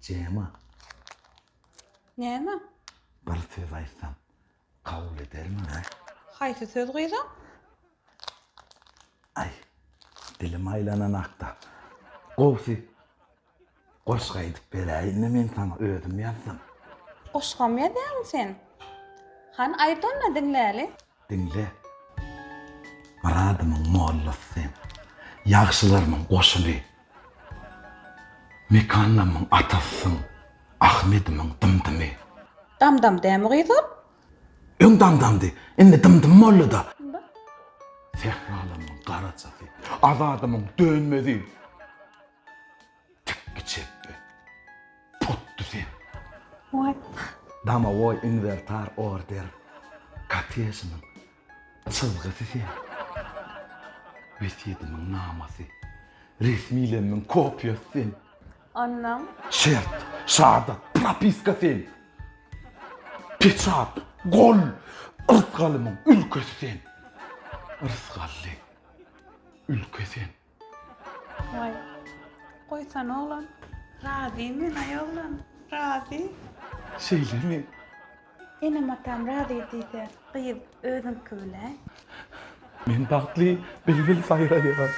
Jema. Näme? Bir söz aýtsam, kabul edermiň, a? Haýsy söz gyzym? Aý, dilim aýlananakda. Gowsy, goşgy aýdyp beräýin-de men saňa, özüm ýazdym. Goşgam ýazýaňmy sen? Hany aýt onda diňläli. Diňle. Myradymyň mollasy sen. Ýagşylarymyň goşuny. Mekanlamyň atasysyň. Ahmedimiň dymdymy. Damdam dämi gyz ol? Öň damdamdy, indi dymdym boldy-da. Sähralamyň garajasy. Azadymyň dönmezi. Tikgi çepbe. Potdy sen. What? Domowoý inwertar order kotežiniň çyzgysy sen. Wesýetimiň namasy. Resmilemmiň kopiýasy sen. Onnoň? Şert, şahadat, propiska sen. Peçat, gol, yrsgalymyň ülkesi sen. Yrsgally ülke sen. Waý, goýsana oglan. Razy men-aý oglan, razy. Şeýlemi? Enem-atam razy diýse, gyz özüňki biläý. Men bagtly bilbil saýraýar.